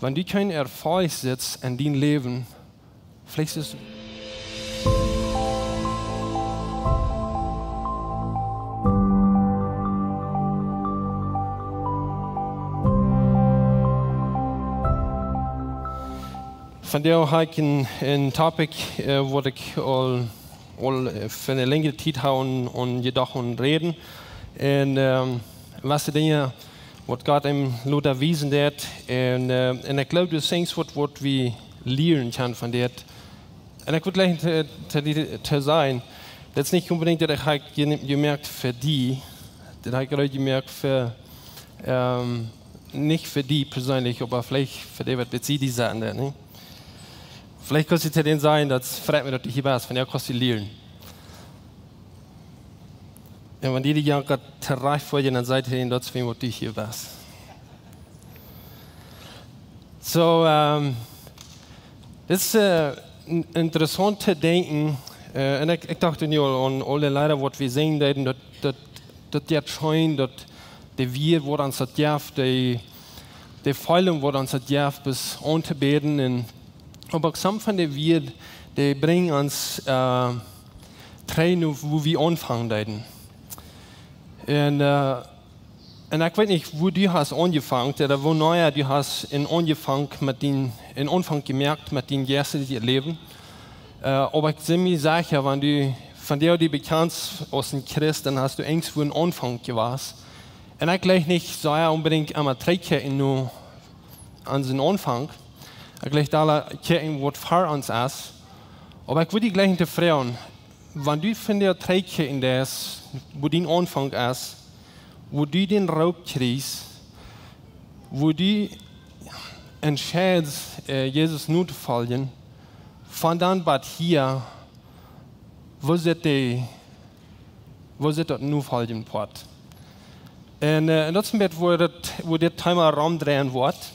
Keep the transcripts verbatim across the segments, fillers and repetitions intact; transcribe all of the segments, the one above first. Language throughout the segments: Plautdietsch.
Wan du kjeen Erfolg sitst en dien Läwen, veleicht es vondoag ha ekj een, een topic, äh, waut ekj aul, aul, äh, fa eene lenjre Tiet ha aun, aun jedocht un räden. Un, ähm, waut de Dinja, waut Gott mie lota wiesen deed. Un, äh, un ekj gleew, daut es eent waut, waut wie lieren kjennen von dit. Un ekj wull jlikj to, to, to sajen, daut es nich onbedinjt daut ekj ha je-, jemoakt fa die, daut ha ekj jemoakt fa, ähm, nich fa die perseenlich, oba veleicht fa dee waut dit sent, dee sent, nä? Veleicht kaust du to dän sajen, daut freit mie, daut du hia best, von die kaust du lieren. Un wan dee, dee jankat trigj fa die, dan saj to dän, daut es wäajen waut du hia best. Soo, ähm, dit es, äh, een, interessaunt to denkjen, äh, un ekj, ekj docht nu aul aun aule Leeda waut wie sinjen deeden, daut, daut, daut jeit scheen, daut de Wieed waut ons daut jeft, de, de Feeling waut ons daut jeft, es auntobäden. Un oba uk some von de Wieed, dee brinjen ons, äh, trigj no wua wie aunfangen deeden. Un, äh, un ekj weet nich, wua du hast aunjefongen, ooda wanea du hast een Aunfank met dien, een Aunfank jemoakt met dien jeistlichet Läwen. Äh, oba ekj sie mie secha, wan du, von die, dee bekjant aus een Christ, dan hast du irjentwua een Aunfank jewast. Un ekj jlikj nich soo onbedinjt emma trigj no aun dän Aunfank. Ekj jlikj aule kjikjen waut ver ons es. Oba ekj wull die jlikj to froagen, wan du von die trigj kjikjen deist, wua dien Aunfank es, wua du dän Roop kjrichst, wua du entscheidst, äh, Jesus notofoljen, von dan bat hia, wua sitt dee, wua sitt daut nofoljen Poat? Un, äh, un daut es een bät, wua daut, wua dit Thema romdreien woat.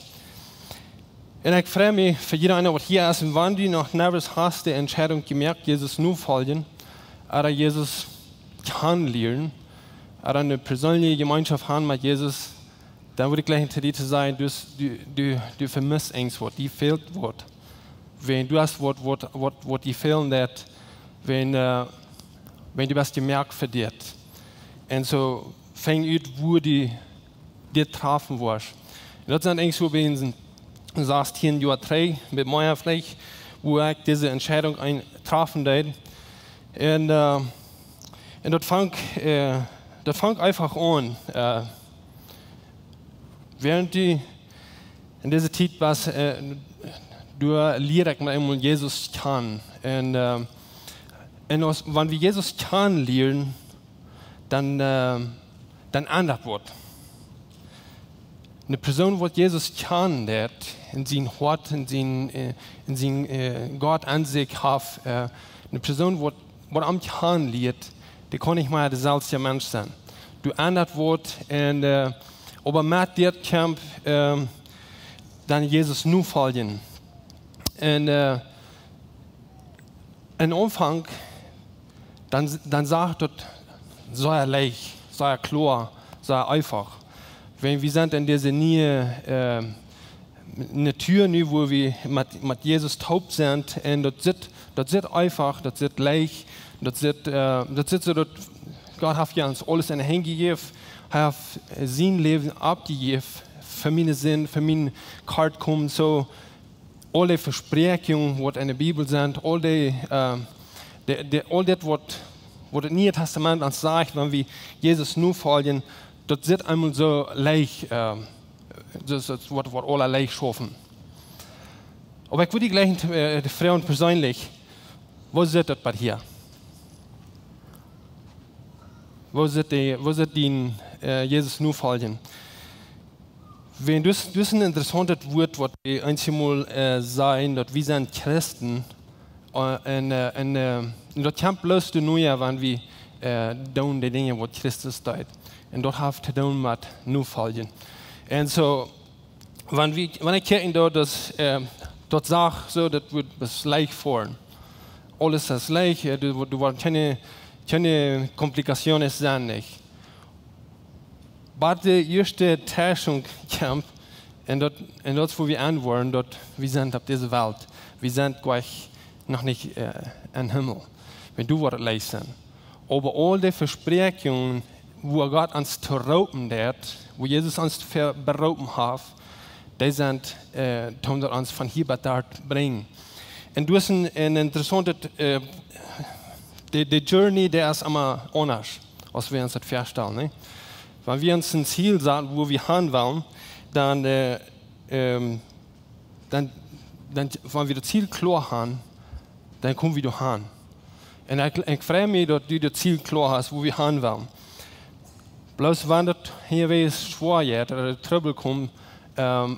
Un ekj frei mie fa jieda eena waut hia es, un wan du noch niemols hast de Entscheidunk jemoakt, Jesus notofoljen, ooda Jesus kjanen lieren, ooda eene perseenelje Jemeenschoft haben met Jesus, dan wull ekj jlikj to die to sajen, du, du, du, du vemisst irjentwaut, die fält waut. Wan du hast waut, waut, waut, waut die fälen deit, wan, äh, wan du best jemoakt fa dit. Un soo fang ut, wua du dit trafen woascht. Un daut sent irjentwua bie een sastien Joa trigj, met mea veleicht, wua ekj dise Entscheidunk aun trafen deed. Un, äh, un daut funk, äh, daut funk eefach aun. Äh, wäarent du en dise Tiet best, äh, du lieescht met eemol Jesus kjanen. Un, äh, un aus, wan wie Jesus kjanen lieren, dan, äh, dan endat waut. Eene Persoon waut Jesus kjanen lieet, en sien Hoat, en sien, äh, en sien, äh, Gott aun sikj haft, äh, eene Persoon waut, waut am kjanen lieet, dee kaun nich mea deeselwja Mensch sennen. Du endat waut un, äh, oba met dit kjemt, ähm, dan Jesus nofoljen. Un, äh, aum Aunfank, dan, dan sajcht daut sea leicht, sea kloa, sea eefach. Wan wie sent en dise niee, äh, Natua nu, wua wie met, met Jesus toop sent, un daut sitt, daut sitt eefach, daut sitt leicht, daut sitt, äh, daut sitt soo, daut Gott haft ons aules enne Henj jejäft, hee haft sien Läwen aufjejäft, fa miene Sind, fa mien Kort komen, soo, aule Vespräakjungen, waut en de Bibel sent, aul dee, äh, dee, dee, aul dit, waut, waut daut Niee Tastament ons sajcht, wan wie Jesus nofoljen, daut sitt eemol soo leicht, äh, daut, daut woat, woat aula leicht schaufen. Oba ekj wull die jlikj, äh, de Froag perseenlich, woo sitt daut bie die? Woo sitt dee, woo sitt dee, äh, Jesus nofoljen? Wan, daut es, daut es een interessauntet Wuat, waut wie eenjemol, äh, sajen, daut wie sent Christen, äh, un, äh, un, äh, un daut kjemt bloos doano, wan wie, äh, doonen dee Dinja, waut Christus deed. Un daut haft to doonen met nofoljen. Un soo, wan wie, wan ekj kjikj, daut, daut, äh, daut sajcht soo, daut woat bloos leicht foaren. Aules es leicht, äh, doa, doa woaren kjeene, kjeene Komplikationen sennen, nich? Oba de ieeschte Tieschung kjemt, Un daut, un daut es, wua wie aunwoaren, daut wie sent opp dise Welt. Wie sent jlikj noch nich, äh, em Himmel. Wan du woascht leesen. Oba aul dee Vespräakjungen, wua Gott ons to roopen deed, wua Jesus ons to beroopen haft, dee sent, äh, toom daut ons von hia bat doa brinjen. Un daut es een, een interessauntet, äh, de, de Journey, dee es emma aundasch, aus wie ons daut väastalen, nä? Wan wie ons een Ziel saten, wua wie han wellen, dan, äh, ähm, dan, dan, wan wie daut Ziel kloa han, dan komen wie doa han. Un ekj, ekj frei mie, daut du daut Ziel kloa hast, wua wie han wellen. Bloos wan daut hia wada schwoa jeit, ooda Trubbel kjemt, ähm,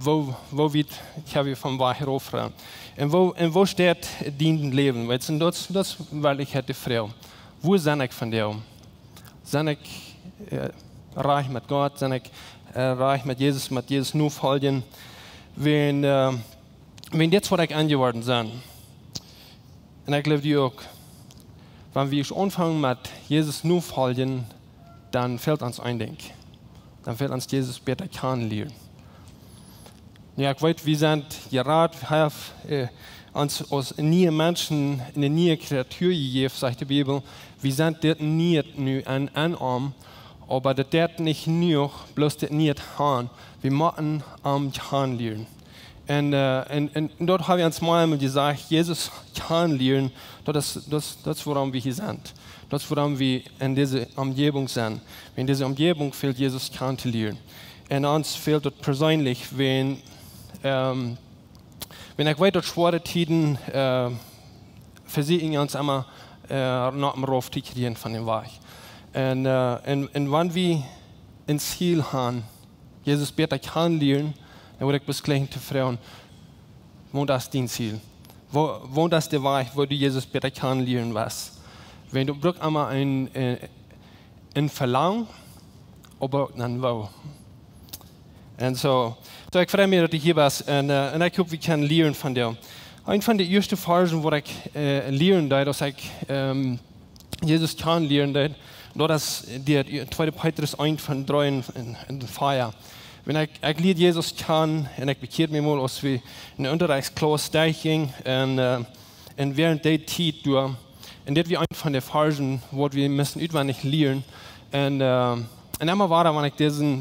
woo, woo wiet, ekj hab hia von Wajch rauf ran. Un woo, un woo steit dien Läwen? Weetst du, daut, daut well ekj hia froagen. Wua sie ekj vondoag? Sie ekj, äh, rajcht met Gott? Sie ekj, äh, rajcht met Jesus, met Jesus nofoljen? Wan, äh, wan dit, waut ekj aunjeworden sie. Un ekj jleew du uk. Wan wie aunfangen met Jesus nofoljen, dan fält ons een Dinkj. Dan fält ons Jesus bäta kjanen lieren. Jo, ekj weet, wie sent jerat, hee haft, äh, ons aus niee Menschen, eene niee Kreatua jejäft, sajcht de Bibel. Wie sent dit Niee nu en, en am, oba daut deit nich jenuach, bloos dit Niee han. Wie motten am kjanen lieren. Un, äh, un, un daut hab ekj ons mol jesajcht, Jesus kjanen lieren, daut es, daut es, daut es wuarom wie hia sent. Daut es wuarom wie en dise Omjäwunk sent. Wan dise Omjäwunk fält, Jesus kjanen to lieren. Un ons fält daut perseenlich, wan, ähm, wan ekj weet, daut schwoare Tieden, äh, vesieekjen ons emma, äh, no däm rauf to kjrieen von dän Wajch. Un, äh, un, un wan wie een Ziel han, Jesus bäta kjanen lieren, dan woa ekj bloos jlikj to froagen, waut es dien Ziel? Woo, waut es de Wajch, wua du Jesus bäta kjanen lieren west? Wan du brukst emma een, äh, een Velangen, oba dan woo? Un soo, soo ekj frei mie, daut du hia best. Un, äh, un ekj hop, wie kjennen lieren von die. Eent von de ieeschte Varzen, waut ekj, äh, lieren deed, aus ekj, ähm, Jesus kjanen lieren deed, daut es de tweede Petrus eent von dree un, un, un vea. Wan ekj, ekj lieed Jesus kjanen un ekj bekjeed mie mol, aus wie en de Unjarechtskjlass derchjinjen un, äh, un wäarent dee Tiet doa, un dit wia eent von de Varzen, waut wie musten utwendich lieren. Un, äh, un emma wada, wan ekj dise,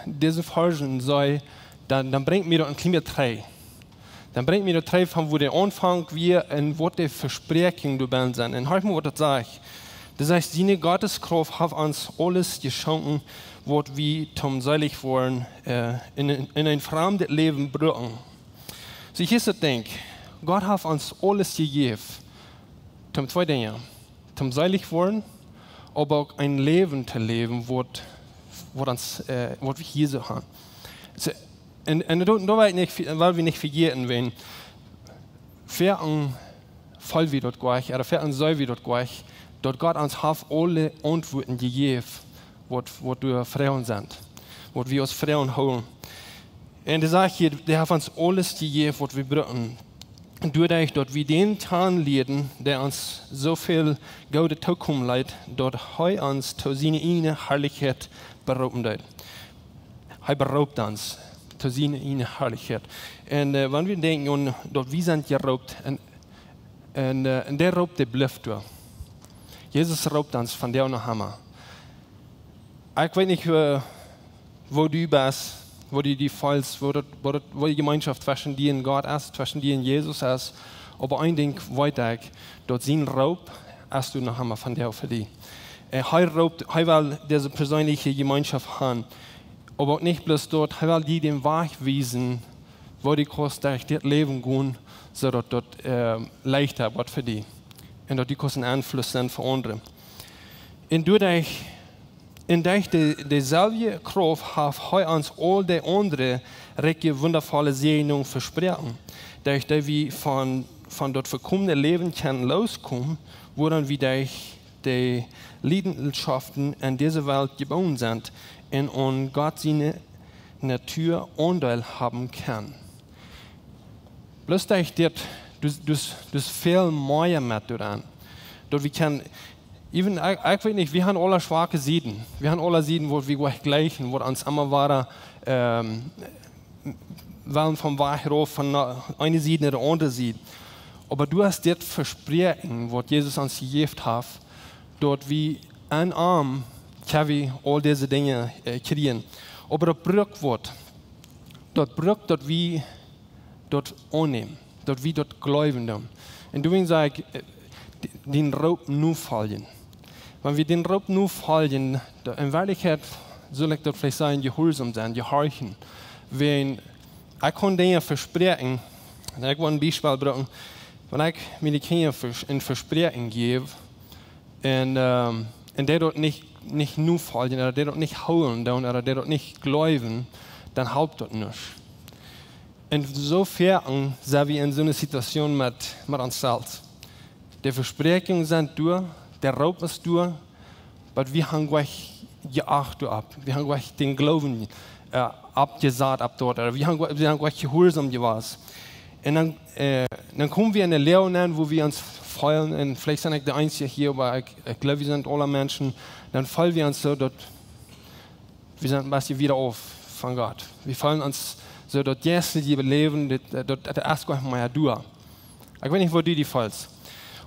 dise Varzen see, dan, dan brinjt mie daut een kjlien bät trigj. Dan brinjt mie daut trigj von wua de Aunfank wia un waut de Vespräakjungen doabie sent. Un horch mol, waut daut sajcht. Daut sajcht: "Siene Gottes Krauft haft ons aules jeschonken, waut wie toom seelich woaren, äh, en, en een framdet Läwen brucken." Soo, hia es daut Dinkj. Gott haft ons aules jejäft. Toom twee Dinja. Toom seelich woaren, oba uk een Läwen to läwen, waut, waut ons, äh, waut wie hia soo han. Soo, un, un daut, daut well ekj nich ve-, well wie nich vejäten, wan foaken feel wie daut jlikj, ooda foaken see wie daut jlikj, daut Gott ons haft aule Auntwuaten jejäft, waut, waut wie froagen sent, waut wie aus Froagen hoolen. Un dee sajcht hia, dee haft ons aules jejäft, waut wie brucken. Doaderch, daut wie dän kjanen lieeden, dee ons soo väl Goodet tookomen leet, daut hee ons to siene ieejne Harlichkjeit beroopen deed. Hee beroopt ons to siene ieejne Harlichkjeit. Un, äh, wan wie denkjen aun, daut wie sent jeroopt, un, un, äh, un dee Roop, dee blift doa. Jesus roopt ons vondoag noch emma. Ekj weet nich, äh, wua du best, wua du die feelst, wua daut, wua daut, wua de Jemeenschoft tweschen die un Gott es, tweschen die un Jesus es. Oba een Dinkj weet ekj, daut sien Roop es doa noch emma vondoag fa die. Un hee roopt, hee well dise perseenelje Jemeenschoft han. Oba uk nich bloos daut, hee well die dän Wajch wiesen, woo du kaust derch dit Läwen gonen, soo daut daut, äh, leichta woat fa die. Un daut du kaust een Enfluss sennen fa aundre. Un doaderch, un derch de, deeselwje Krauft haft hee ons aul dee aundre rikje, wundavolle Säajnungen vesproaken. Derch dee wie von, von daut vekomne Läwen kjennen loskomen, wua wie derch de Leidenschaften en dise Welt jebungen sent un aun Gott siene Natua Aundeel haben kjennen. Bloos daut ekj dit, daut, daut, daut väl mea met doaraun. Daut wie kjennen, even, ekj, ekj weet nich, wie haben aule schwake Sieden. Wie haben aule Sieden, wua wie jlikj jleichen, wua ons emma wada, ähm, wellen vom Wajch rauf von eene Sied no de aundre Sied. Oba du hast dit Vespräakjen, waut Jesus ons jejäft haft, daut wie aun am kjenn wie aul dise Dinja äh, kjrieen. Oba daut brukt waut. Daut brukt, daut wie daut aunnämen, daut wie daut jleewen doonen. Un doawäajen saj ekj, äh, d- dän Roop nofoljen. Wan wie dän Roop nofoljen, dan en Werkjlichkjeit sull ekj daut veleicht sajen, jehuarsom sennen, jehorchen. Wan ekj kaun Dinja vespräakjen, un ekj well een Biespel brucken, wan ekj miene Kjinja Ves- een Vespräakjen jäw, un, ähm, un dee daut nich, nich nofoljen, ooda dee daut nich hoolen doonen, ooda dee daut nich jleewen, dan halpt daut nuscht. Un soo foaken sent wie en soone Situation met, met ons selfst. De Vespräakjungen sent doa, de Roop es doa, oba wie haben nich jeacht doaropp. Wie haben nich dän Gloowen äh, aufjesat opp daut. Ooda wie haben, wie haben nich jehuarsom jewast. Un dan, äh, dan komen wie en de Loag aun, wua wie ons feelen, un veleicht sie ekj de eensje hia, oba ekj, ekj jleew, wie sent aule Menschen, dan feelen wie ons soo, daut wie sent een bät wieda auf von Gott. Wie feelen ons soo, daut jeistliche Läwen, dit, äh, daut, daut es goanich mea doa. Ekj weet nich, woo du die feelst.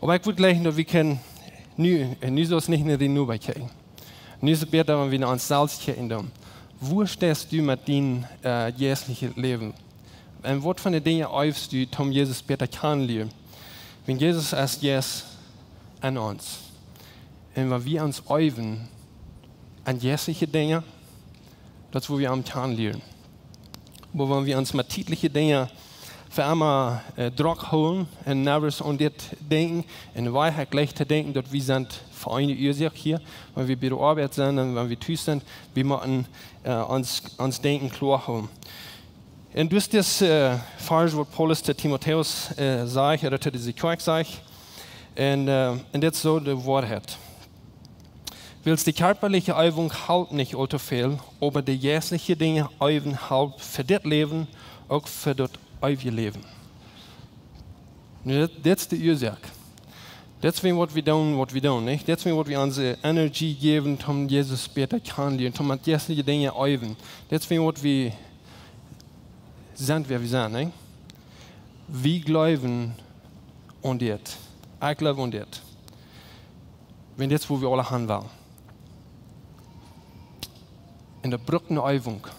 Oba ekj wudd jleichen, daut wie kjennen nu, äh, nu soo aus nich no die Noba kjikjen. Nu es et bäta, wan wie no ons selfst kjikjen doonen. Wua steist du met dien äh, jeistlichet Läwen? Un waut fa Dinja eewst du, om Jesus bäta kjanen lieren? Wan Jesus es Jeist en ons. Un wan wie ons eewen aun jeistliche Dinja, daut es, wua wie am kjanen lieren. Oba wan wie ons met tietliche Dinja fa emma äh, drock hoolen un never aun dit denkjen, un wie haben jlikj to denkjen, daut wie sent fa eene Uasoak hia, wan wie bie de Oabeit sent un wan wie tus sent, wie motten äh, ons, ons Denkjen kloa hoolen. Un daut es dit äh, Varsch, waut Paulus to Timotäus äh, sajcht, ooda to dise Kjoakj sajcht, un, äh, un dit es soo de Woarheit. Wiels de kjarpaliche Eewunk halpt nich aul too väl, oba de jeistliche Dinja eewen halpt fa dit Läwen, uk fa daut eewje Läwen. Nu, dit, dit es de Uasoak. Dit es wuarom waut wie doonen, waut wie doonen, nich? Dit es wuarom waut wie onse Energie jäwen, om Jesus bäta kjanen lieren, om met jeistliche Dinja eewen. Dit es wuarom waut wie sent, wäa wie sent, nich? Wie jleewen aun dit. Ekj jleew aun dit. Wan dit es, wua wie aule han wellen. Un daut brukt eene Eewunk.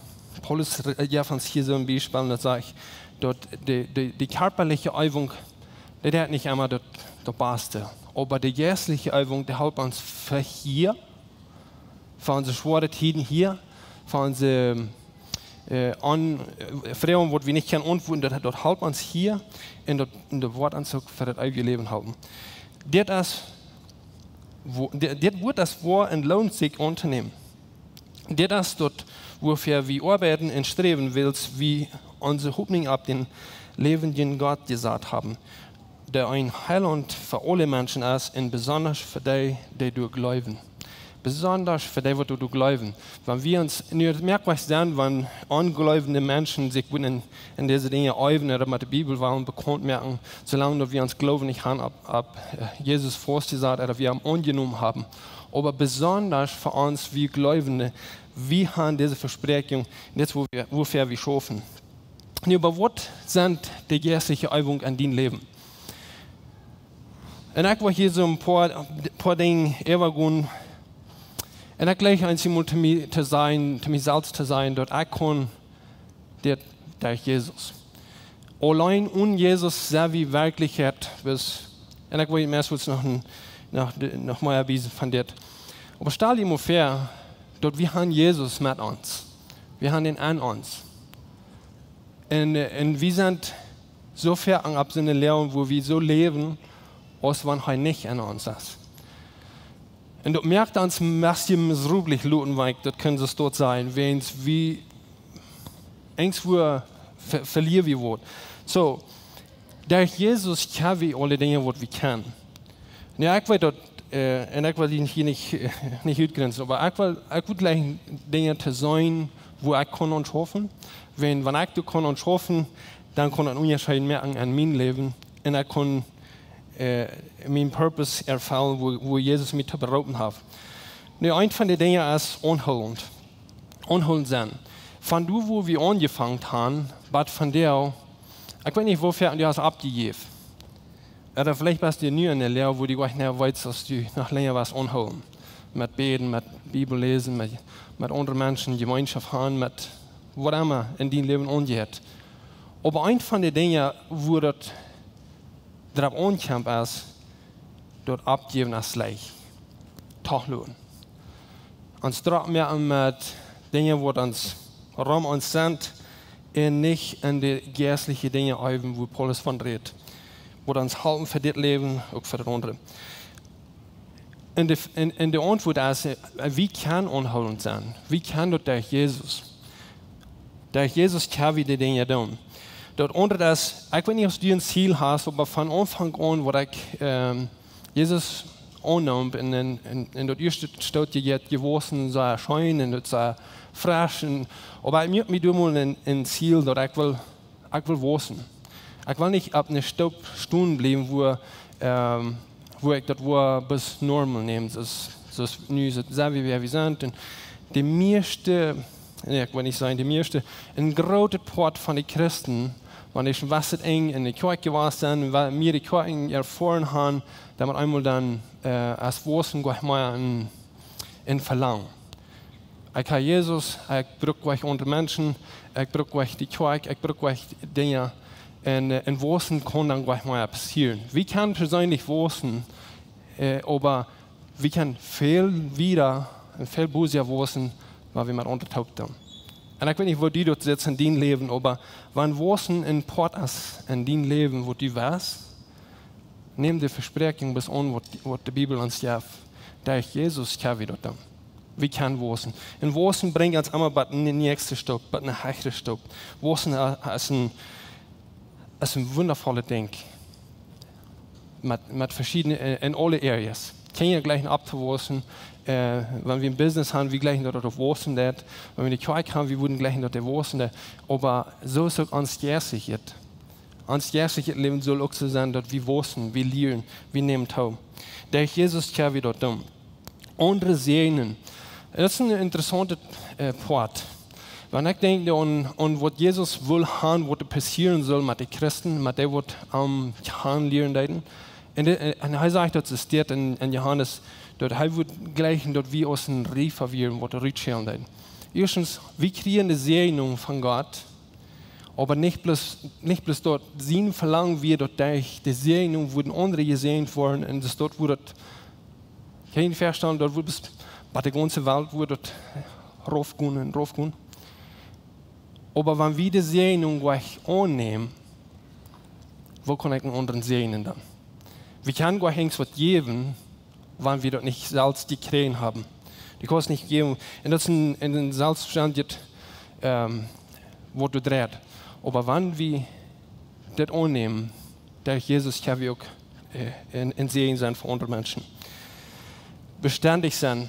Paulus re- jeft ons hia soo een Biespel, un daut sajcht, daut de, de, de kjarpaliche Eewunk, dee deit nich emma daut, daut baste. Oba de jeistliche Eewunk, dee halpt ons fa hia, fa onse schwoare Tieden hia, fa onse äh, aun äh, Froagen, waut wie nich kjennen auntwuaden, daut, daut halpt ons hia un daut, un daut woat ons uk fa daut eewje Läwen halpen. Dit es, wua- di- dit Wuat es woa un loont sikj auntonämen. Dit es daut, wuafäa wie oabeiden un sträwen, wiels wie onse Hopninj opp dän läwendjen Gott jesat haben, dee een Heilaunt fa aule Menschen es un besonda fa dee, dee doa jleewen. Besonda fa dee, waut doa jleewen. Wan wie ons, nu, et moakt waut senn, wan onjleewende Menschen sikj wudden en, en dise Dinja eewen ooda met de Bibel wellen bekaunt moaken, soo lang daut wie ons Gloowen nich han opp, opp äh, Jesus faustjesat ooda wie am aunjenomen haben. Oba besonda fa ons, wie Jleewende, wie han dise Vespräakjunk, dit es, wua wie, wuafäa wie schaufen. Nu, oba waut sent de jeistliche Eewunk en dien Läwen? Un ekj well hia soo een poa, poa Dinja äwagonen. Un ekj jleich eensjemol to mie to sajen, to mie selfst to sajen, daut ekj kaun dit derch Jesus. Auleen onen Jesus sent wie werkjlich et, bloos, un ekj well meist noch, noch, noch mea wiesen von dit. Oba stal die mol väa, daut wie han Jesus met ons. Wie han dän en ons. Un, äh, un wie sent soo väl en opp soone Loag, wua wie soo läwen, aus wan hee nich en ons es. Un daut moakt ons een bät miserabel loten, wan ekj daut kaun soo stolt sajen, wiels wie eenswua ve- velieren wie waut. Soo, derch Jesus kjenn wie aule Dinja, waut wie kjennen. Nu, ekj weet daut, äh, un ekj well hia nich, nich utgrenzen, oba ekj well, ekj well jlikj Dinja to sajen, wua ekj kaun aun schaufen. Wan, wan ekj doa kaun aun schaufen, dan kaun daut een Unjascheet moaken en mien Läwen. Un ekj kaun, äh, mienen Purpose erfellen, wua, wua Jesus mie to beroopen haft. Nu, eent von de Dinja es aunhoolent. Aunhoolent sennen. Von doa, wua wie aunjefongen haben, bat vondoag, ekj weet nich, woo väl du hast aufjejäft. Ooda veleicht best du nu en de Loag, wua du nich mea weetst, aus du noch lenja waut aunhoolen. Met bäden, met Bibel läsen, met, met aundre Menschen Jemeenschoft haben, met waut emma en dien Läwen aunjeit. Oba eent von de Dinja, wua daut doaropp aunkjemt, es, daut oppjäwen es leicht. Toloten. Ons drock moaken met Dinja, waut ons rom ons sent, un nich en de jeistliche Dinja äwen, wua Paulus von rät. Waut ons halpen fa dit Läwen, uk fa daut aundre. En de, en, en de Auntwuat es, äh, wie kjennen aunhoolent sennen. Wie kjennen daut derch Jesus. Derch Jesus kjenn wie de Dinja doonen. Daut aundre es, ekj weet nich, aus du een Ziel hast, oba von Aunfank aun, waut ekj, ähm, Jesus aunneem en, en, en, en daut ieeschte Stootje, jewast jewossen, soo scheen un daut soo fresch. Un, oba ekj moak mie doa mol een, een Ziel, daut ekj well, ekj well waussen. Ekj well nich opp eene Stoop stonen bliewen, wua, ähm, wua ekj daut wua bloos normal neem. Soo aus, soo aus nu sent, sent wie, wua wie sent. Un de mieeschte, nä, ekj well nich sajen, de mieeschte, een grootet Poat von de Christen, wan dee waut enj en de Kjoakj jewast sent, un waut mea de Kjoakj erfoaren haben, dan met eemol dan, äh, aus waussen, goa ekj mea en, en Velangen. Ekj hab Jesus, ekj bruk goa nich aundre Menschen, ekj bruk goa nich de Kjoakj, ekj bruk goa nich Dinja. Un, äh, en waussen kaun dan goa nich mea passieren. Wie kjennen perseenlich waussen, äh, oba wie kjennen väl wieda un väl bosja waussen, wan wie met aundre toop doonen. Un ekj weet nich, woo du daut sitst en dien Läwen, oba wan waussen een Poat es en dien Läwen, waut du west, nemm de Vespräakjunk bloos aun, waut, waut de Bibel ons jeft. Derch Jesus kjenn wie daut doonen. Wie kjennen waussen. Un waussen brinjt ons emma bat eene näakjste Stoop, bat eene hechre Stoop. Waussen, äh, es een, es een wundavollet Dinkj. Met, met veschiedne, äh, en aule areas. Kjinja jleichen opptowaussen, äh, wan wie een Business haben, wie jleichen daut daut waussen deit. Wan wie eene Kjoakj haben, wie wudden jleichen daut dee waussen deit. Oba soo es uk ons jeistlichet. Ons jeistlichet Läwen saul uk soo sennen, daut wie waussen, wie lieren, wie nämen too. Derch Jesus kjenn wie daut doonen. Aundre säajnen. Daut es een interessaunta, äh, Poat. Wan ekj denkj aun, aun waut Jesus wull haben, waut doa passieren sull met de Christen, met dee waut am kjanen lieren deeden. Un de, äh, un hee sajcht, daut es dit en, en Johanes, daut hee wudd jleichen, daut wie aus een Riefa wieren, waut rutschälen deeden. Ieeschtens, wie kjrieen de Säajnunk von Gott, oba nich bloos, nich bloos daut, sien Velangen wia, daut derch de Säajnunk wudden aundre jesäajent woaren, un daut doa wudd daut, kaun jie vestalen, daut wudd bat, bat de gaunze Welt wudd daut raufgonen un raufgonen. Oba wan wie de Säajnunk goa nich aunnämen, woo kaun ekj eenen aundren säajnen dan? Wie kjennen goa nich waut jäwen, wan wie daut nich selfst jekjräajen haben. Du kaust nich jäwen. Un daut es een, een, een selfstvestendjet, ähm, waut doa dreit. Oba wan wie daut aunnämen, derch Jesus kjenn wie uk, äh, een, een Säajen sennen fa aundre Menschen. Bestendich sennen.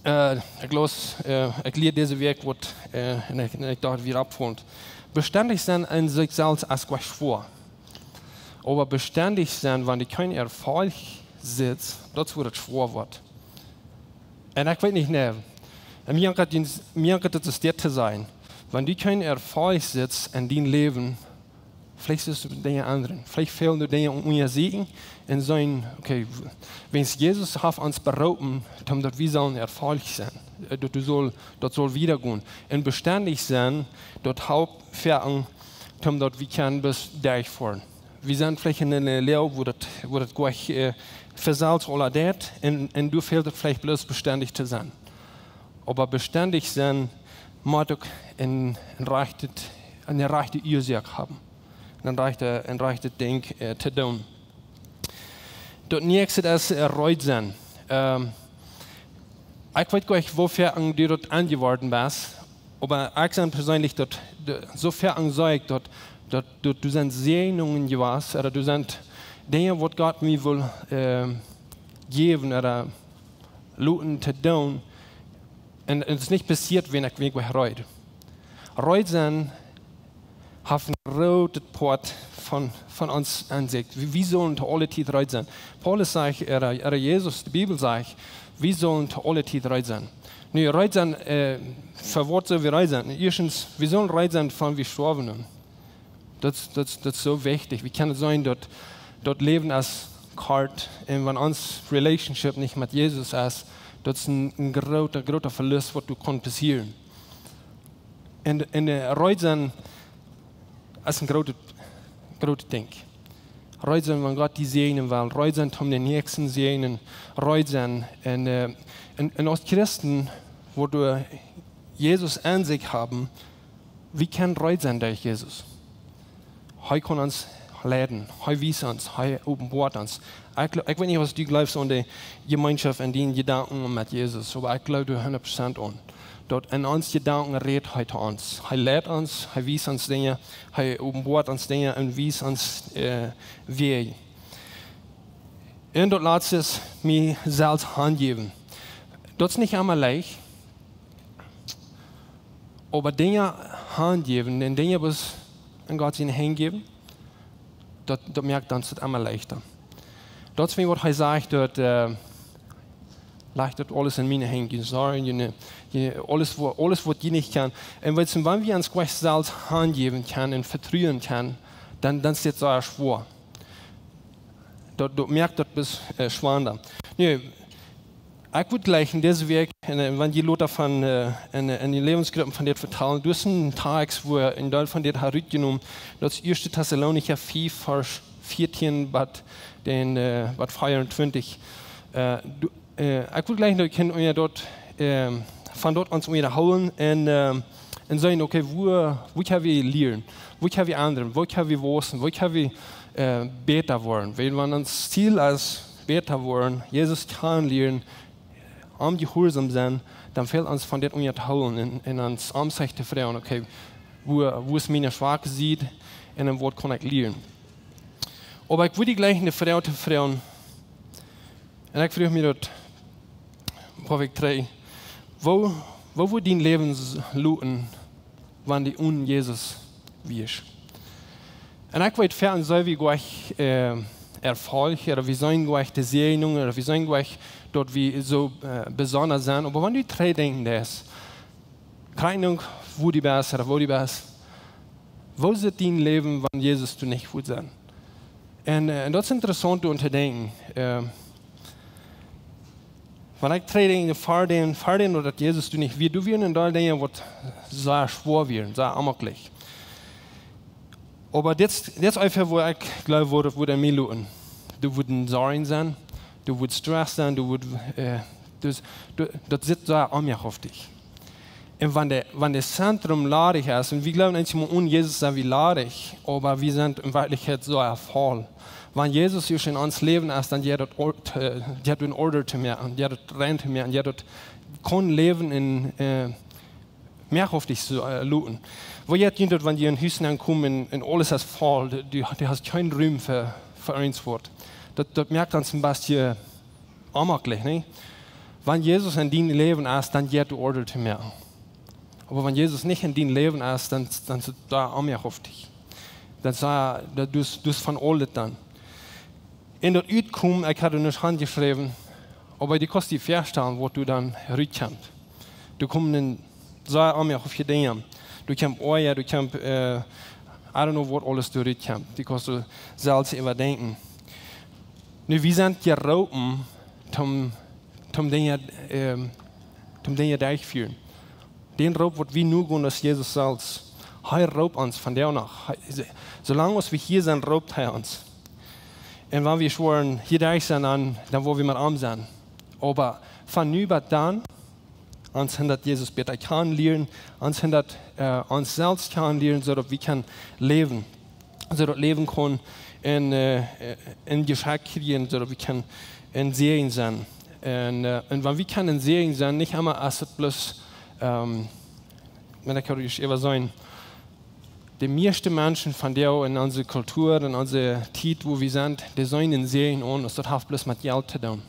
Äh, ekj loos, äh, ekj lia dise Wäakj waut, äh, un ekj, un ekj docht, woo daut funk. Bestendich sennen aun sikj selfst es goa nich schwoa. Oba bestendich sennen, wan du kjeen Erfolg sitst, daut es, wua daut schwoa woat. Un ekj weet nich, nä. Un mie jankat, mie jankat daut es dit to sajen. Wan du kjeen Erfolg sitst en dien Läwen, veleicht sitst du Dinja endren. Veleicht fälen die Dinja unjasieekjen un sajen, okay, w-, wiels Jesus haft ons beroopen, daut wie sellen Erfolg sennen. Äh, daut du saul, daut saul wieda gonen. Un bestendich sennen, daut halpt foaken, daut wie kjennen bloos derchfoaren. Wie sent veleicht en eene Loag, wua daut, wua daut goa nich, äh, von selfst aula deit, un, un doa fält et veleicht bloos bestendich to sennen. Oba bestendich sennen mott uk een, een rajchtet, eene rajchte Uasoak haben. Een rajchtet, een rajchtet Dinkj, äh, to doonen. Daut näakjste es, äh, reed sennen. Ähm, ekj weet goa nich, woo väl du daut aunjeworden best, oba ekj sie perseenlich daut, de, soo väl aun sie ekj daut, daut, daut doa sent Säajnungen jewast, ooda doa sent Dinja, waut Gott mie wull, ähm, jäwen, ooda loten to doonen. Un, un et es nich passieet, wan ekj, wan ekj reed. Reed sennen haft een grootet Poat von, von ons Aunsecht. Wie, wie sellen to aule Tiet reed sennen. Paulus sajcht, ooda, ooda Jesus, de Bibel sajcht, Wie sellen to aule Tiet reed sennen. Nu, reed sennen, äh, fa waut sell wie reed sennen? Ieeschtens, wie sellen reed sennen, wan wie stoawen. Daut, daut, daut es soo wichtich. Wie kjennen seenen, daut, daut Läwen es kort. Un wan ons Relationship nich met Jesus es, daut es een, een groota, groota Velust, waut doa kaun passieren. Un, un, äh, reed sennen es een grootet, grootet Dinkj. Reed sennen, wan Gott die säajnen well. Reed sennen, om dän Näakjsten säajnen. Reed sennen. Un, äh, un, un aus Christen, waut wie Jesus aun sikj haben, wie kjennen reed sennen derch Jesus. Hee kaun ons leiden, hee wiest ons, hee openboat ons. Ekj, gl- ekj weet nich, waut du jleefst aun de Jemeenschoft un dee Jedanken met Jesus, oba ekj jleew doa hundat Prozent aun. Daut en ons Jedanken rät hee to ons. Hee leit ons, hee wiest ons Dinja, hee openboat ons Dinja un wiest ons, äh, Wäaj. Un daut latste es, mie selfst hanjäwen. Daut es nich emma leicht, oba Dinja hanjäwen un Dinja bloos aun Gott siene Henj jäwen, daut, daut moakt dan daut emma leichta. Daut es, waut hee sajcht, daut, äh, lajcht daut aules en miene Henj. June Sorjen, june, june, aules, waut, aules, waut jie nich kjennen. Un weetst, wan wie ons Gott selfst hanjäwen kjennen un vetruen kjennen, dan, dan es dit soo schwoa. Daut, daut moakt daut bloos, äh, schwanda. Nu, ekj wudd jlikj en dise Wäakj, un, äh, wan jie lota von, äh, en, äh, en de Läwensgruppen von dit vetalen, doa es een Tekjst, wua een Deel von dit haft rutjenomen, daut es Ieeschte Tessalonicha fiew, Varsch vieetieen bat dän, äh, bat veeauntwintich. Äh, du, äh, ekj wudd jlikj, daut jie kjennen, jo, daut, ähm, von daut ons unjahoolen un, ähm, un seenen, okay, wua, wua kjenn wie lieren? Wua kjenn wie endren? Wua kjenn wie wausen? Wua kjenn wie, äh, bäta woaren? Wiels wan ons Ziel es bäta woaren, Jesus kjanen lieren, am jehuarsom sennen, dan fält ons von dit unjahoolen un, un ons aun sikj to froagen, okay, wua, wua es miene schwake Sied un en waut kaun ekj lieren? Oba ekj wudd die jlikj eene Froag to froagen, un ekj froag mie daut, wua ekj trigj, woo, woo wudd dien Läwen s-, luten, wan du onen Jesus wieescht? Un ekj weet, foaken sent wie jlikj, äh, Erfolg, ooda wie sent jlikj de Säajnunk, ooda wie sent jlikj, daut wie soo, äh, besonda sent. Oba wan du trigjdenkjen deist, krakjt uk, wua du best, ooda wua du best, woo sitt dien Läwen, wan Jesus doa nich wudd sennen? Un, äh, un daut es interessaunt, doaraun to denkjen. Äh, wan ekj trigjdenkj, ver dän, ver dän, daut Jesus doa nich wia, doa wieren een Deel Dinja, waut sea schwoa wieren, sea onjemakjlich. Oba dit, dit es eefach, wua ekj jleew, wua, wua daut mie luten. Doa wudden Sorjen sennen, doa wudd Stress sennen, doa wudd, äh, daut, daut, daut sitt sea onjemakjlich. Un wan de, wan daut Zentrum ladich es, un wie jleewen eemol, onen Jesus sent wie ladich, oba wie sent en Werkjlichkjeit soo voll. Wan Jesus ieescht en ons Läwen es, dan jeit daut Or-, äh, jeit daut en Order to moaken, jeit daut rein to moaken, jeit daut kjennen läwen en, äh, mea hoof ekj soo, äh, luten. Woo jeit daut, wan jie en Hus aunkomen un, un aules es voll, du, du hast kjeen Rum fa, fa eent Wuat? Daut, daut moakt ons een bät onjemakjlich, nä? Wan Jesus en dien Läwen es, dan jeit doa Order to moaken. Oba wan Jesus nich en dien Läwen es, dan, dan es daut doa onjemakjlich. Dan es daut, daut es, daut es von aules dan. En daut Utkomen, ekj haud daut nich aunjeschräwen, oba du kaust die väastalen, waut doa dan rutkjemt. Doa komen dan sea onjemakjliche Dinja. Doa kjemt Oaja, doa kjemt, äh, I don't know, waut aules doa rutkjemt. Du kaust du selfst äwadenkjen. Nu, wie sent jeroopen, om, om Dinja, ähm, om Dinja derchfieren. Dän Roop, waut wie nu gonen, es Jesus selfst. Hee roopt ons von doa noch. Hee, soo, soo lang aus wie hia sent, roopt hee ons. Un wan wie schwoaren hia derch sent, dan, dan woa wie met am sennen. Oba von nu bat dan, ons hindat Jesus bäta kjanen lieren, ons hindat, äh, ons selfst kjanen lieren, soo daut wie kjennen läwen. Soo daut Läwen kaun en, äh, en Jeschenkj kjrieen, soo daut wie kjennen en Säajen sennen. Un, äh, un wan wie kjennen en Säajen sennen, nich emma aus et bloos, ähm, wan ekj daut ieescht äwa seenen, de mieeschte Menschen von doa en onse Kultua, en onse Tiet, wua wie sent, dee seenen en Säajen aun, aus daut haft bloos met Jelt to doonen.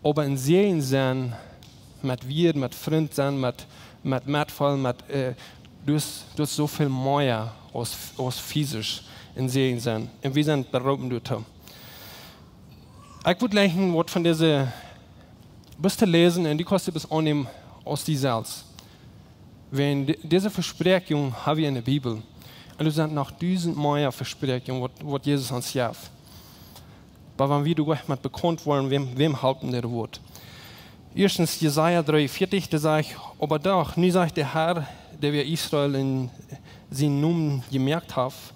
Oba en Säajen sennen, met Wieed, met Frint sennen, met, met Metfeelen, met, äh, daut es, daut es soo väl mea aus, aus physisch en Säajen sennen. Un wie sent beroopen doatoo. Ekj wudd jlikj waut von dise Best to läsen un du kaust die best aunnämen aus die selfst. Wan de-, dise Vespräakjungen hab wie enne Bibel. Un doa sent noch dusent mea Vespräakjungen, waut, waut Jesus ons jeft. Oba wan wie doa met bekaunt woaren, wäm, wäm halpen dee Wieed? Ieeschtens Jesaja dreeunvieetich, doa sajcht: "Oba doch, nu sajcht de Herr, dee wia Israel en sienen Nomen jemoakt haft,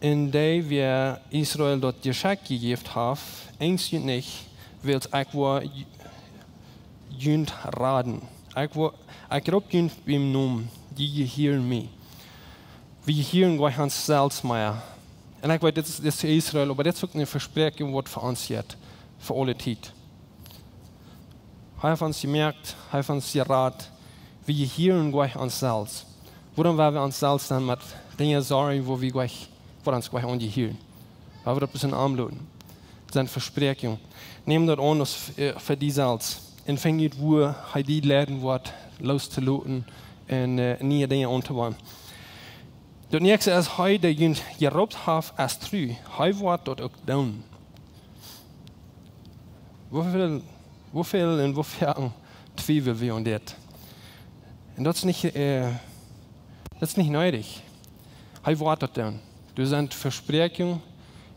un dee wia Israel daut Jeschenk jejäft haft: Angst junt nich, wiels ekj woa ju-, junt raden. Ekj woa, ekj roop junt biem Nomen, jie jehieren mie." Wie jehieren jlikj ons selfst mea. Un ekj weet, dit es, dit es Israel, oba dit es uk een Vespräakjen, waut fa ons jeit, fa aule Tiet. Hee haft ons jemoakt, hee haft ons jerat. Wie jehieren jlikj ons selfst. Wuarom woa wie ons selfst dan met Dinja sorjen, wua wie jlikj, waut ons jlikj aunjehieren? Woa wie daut bloos aunloten? Daut sent Vespräakjungen. Nämm daut aun aus, äh, fa die selfst. Un fang ut, wua hee die leiden woat, loostoloten un, äh, niee Dinja auntowangen. Daut näakjste es: "Hee, dee junt jeroopt haft, es tru. Hee woat daut uk doonen." Woo väl, woo väl un woo foaken twiewel wie aun dit? Un daut es nich, äh, daut es nich needich. Hee woat daut doonen. Doa sent Vespräakjungen,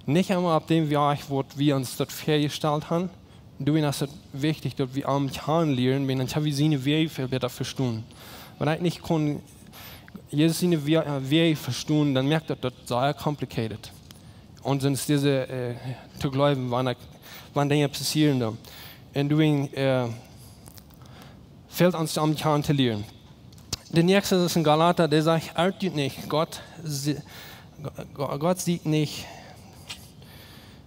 nich emma opp däm Wajch, waut wie ons daut väajestalt haben. Doawäajen es et wichtich, daut wie am kjanen lieren, wiels dan kjenn wie siene Wäaj väl bäta vestonen. Wan ekj nich kaun Jesus siene Wäaj, äh, Wäaj vestonen, dan moakt daut, daut sea complicated. Un dan es dise, äh, to jleewen, wan ekj, wan Dinja passieren dan. Un doawäajen, äh, fält ons am kjanen to lieren. De näakjste es en Galata, dee sajcht: "Errt junt nich, Gott sie-, Go-, Gott sieekjt nich,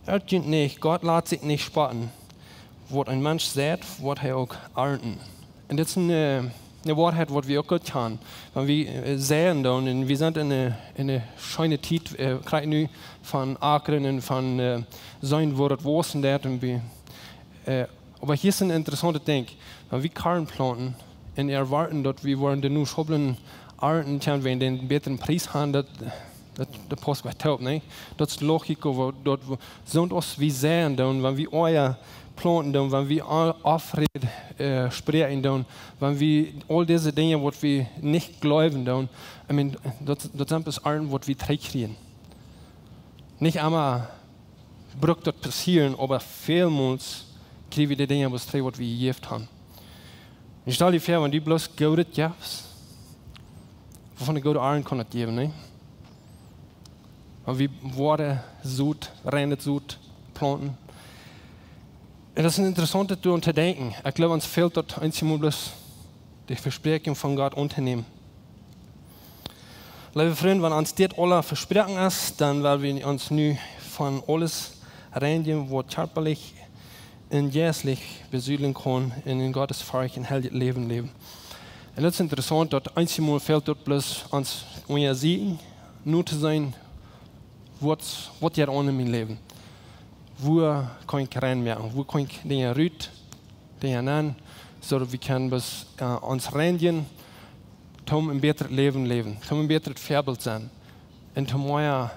errt junt nich, Gott lat sikj nich spotten. Waut een Mensch seit, woat hee uk arnten." Un dit es een, äh, eene Woarheit, waut wie uk goot kjanen. Wan wie, äh, seien dan, un wie sent en eene, en eene scheene Tiet, äh, krakjt nu, von akren un von, äh, seenen, woo daut wausen deit, un wie, äh, oba hia es een interessauntet Dinkj. Wan wie Korn plaunten un erwoaten, daut wie woaren de nu Schobblen arnten kjennen, wan dee eenen bätren Pries haben, daut, daut, daut pausst jlikj toop, nä? Daut es Logik, oba daut, soo aus wie seien dan, wan wie Oaja plaunten dan, wan wie a-, Aufräd, äh, spräakjen dan, wan wie aul dise Dinja, waut wie nich jleewen dan, I mean, daut, daut sent bloos Arnten, waut wie trigjkjrieen. Nich emma brukt daut passieren, oba välmols kjrie wie de Dinja bloos trigj, waut wie jejäft haben. Un stal die väa, wan du bloos Goodet jefst, woo väl goode Arnt kaun daut jäwen, nä? Wan wie Woat, Sot, reinet Sot plaunten. Un daut es een interessauntet Dinkj aun to denkjen. Ekj jleew, ons fält daut eenjemol bloos, de Vespräakjunk von Gott auntonämen. Leewe Frind, wan ons dit aula vesproaken es, dan woa wie ons nu von aules reinjen, waut kjarpalich un jeistlich besieedlen kaun, un en Gott siene Forcht un heiljet Läwen läwen. Un daut es interessauntet, daut eenjemol fält daut bloos ons unjasieekjen, nu to seenen, waut, waut jeit aun en mien Läwen. Wua kaun ekj rein moaken? Wua kaun ekj Dinja rut, Dinja nenn, soo daut wie kjennen bloos, äh, ons reinjen, toom een bätret Läwen läwen, toom een bätret Väabilt sennen. Un toom mea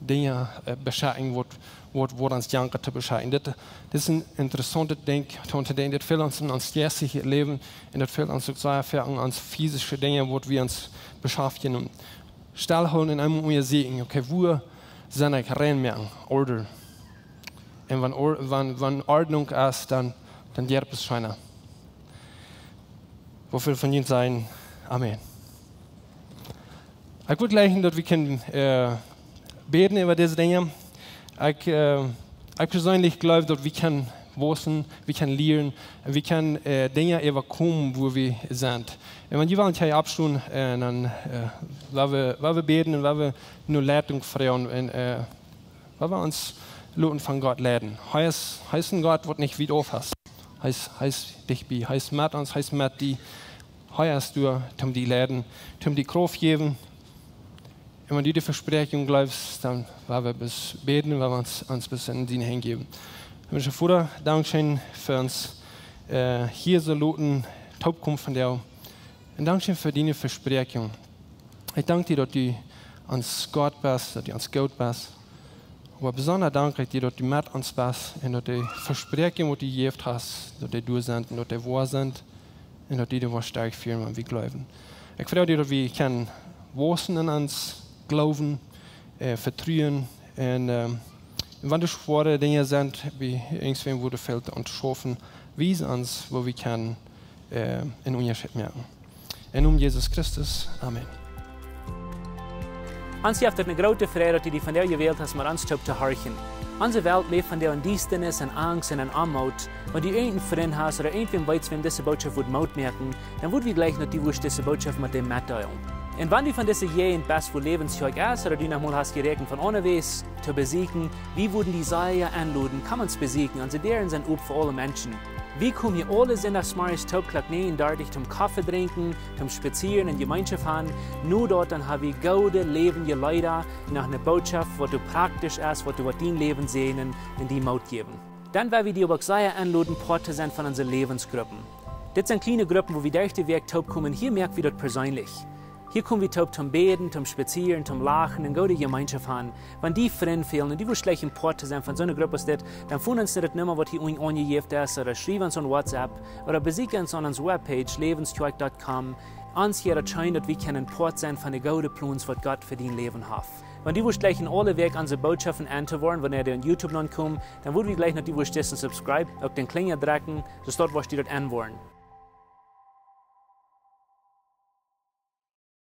Dinja, äh, beschekjen, waut, waut, waut ons jankat to beschekjen. Dit, dit es een interessauntet Dinkj, toom to denkjen, dit fält ons en ons jeistlichet Läwen un daut fält ons uk sea väl en ons physische Dinja, waut wie ons beschaftjen. Stalhoolen un eemol unjasieekjen, okay, wua sie ekj rein moaken, order. Un wan Or-, wan, wan Ordnunk es, dan, dan jeit et scheena. Woo väl von junt sajen Amen? Ekj wudd jleichen, daut wie kjennen, äh, bäden äwa dise Dinja. Ekj, äh, ekj perseenlich jleew, daut wie kjennen wausen, wie kjennen lieren, un wie kjennen, äh, Dinja äwakomen, wua wie sent. Un wan jie wellen hia oppstonen, äh, dan, äh, woa wie, woa wie bäden un woa wie no Leitunk froagen un, äh, woa wie ons loten von Gott leiden. Hee es, hee es een Gott, waut nich wiet auf es. Hee es, hee es dicht bie. Hee es met ons, hee es met die. Hee es doa, toom die leiden, toom die Krauft jäwen. Un wan du de Vespräakjunk jleefst, dan woa wie bloos bäden, woa wie ons, ons bloos en diene Henj jäwen. Himmlischa Voda, dankscheen fa ons, äh, hia soo loten toopkomen vondoag. Un dankscheen fa diene Vespräakjunk. Ekj dank die, daut du ons Gott best, daut du ons goot best. Oba besonda dank ekj die, daut du met ons best un daut de Vespräakjungen, waut du jejäft hast, daut dee doa sent un daut dee woa sent un daut du dee woascht sterkj fieren, wan wie jleewen. Ekj froag die, daut wie kjennen wausen en ons Gloowen, äh, Vetruen un, ähm, wan doa schwoare Dinja sent, wie irjentwäm, wua doa väl aun to schaufen, wies ons, wua wie kjennen, äh, eenen Unjascheet moaken. Em Nomen Jesus Christus. Amen. Ons jeft et eene groote Freid, daut du die vondoag jewält hast, met ons toop to horchen. Onse Welt läft vondoag en Diestanis, en Angst un en Oamoot. Wan du irjent eenen Frint hast ooda irjentwäm weetst, wäm dise Bootschoft wudd Moot moaken, dan wudd wie jleichen, daut du wurscht dise Bootschoft met däm metdeelen. Un wan du von dise Jäajent best, wua Läwens Kjoakj es, ooda du noch mol hast jeräakjent von aundawäajes to besieekjen, wie wudden die sea enloden, komm ons besieekjen. Onse Däaren sent op fa aule Menschen. Wie komen hia aule Sindachsmorjes toop Klock näajen dartich toom Koffe drinkjen, toom spazieren un Jemeenschoft haben. Nu doa dan ha wie goode läwendje Leeda, noch eene Bootschoft, waut doa praktisch es, waut doa woat dien Läwen säajnen un die Moot jäwen. Dan well wie die uk sea enloden, Poat to sennen von onse Läwensgruppen. Dit sent kjliene Gruppen, wua wie derch de Wäakj toop komen. Hia moak wie daut perseenlich. Hia kom wie toop toom bäden, toom spazieren, toom lachen un goode Jemeenschoft haben. Wan die Frind fälen un du wurscht jleichen Poat to sennen von soone Grupp aus dit, dan foon ons no de Numma, waut hia unjen aunjejäft es, ooda schriew ons aun WhatsApp, ooda besieekj ons aun onse Webpage, läwenskjoakj dot com. Ons jeit daut scheen, daut wie kjennen Poat sennen von de goode Plons, waut Gott fa dien Läwen haft. Wan du wurscht jleichen aule Wäakj onse Bootschoften en to woaren, wanea dee aun YouTube nopp komen, dan wudd wie jleichen, daut du wurscht disen Subscribe, uk dän Klinja drekjen, soo daut wurscht du daut en woaren.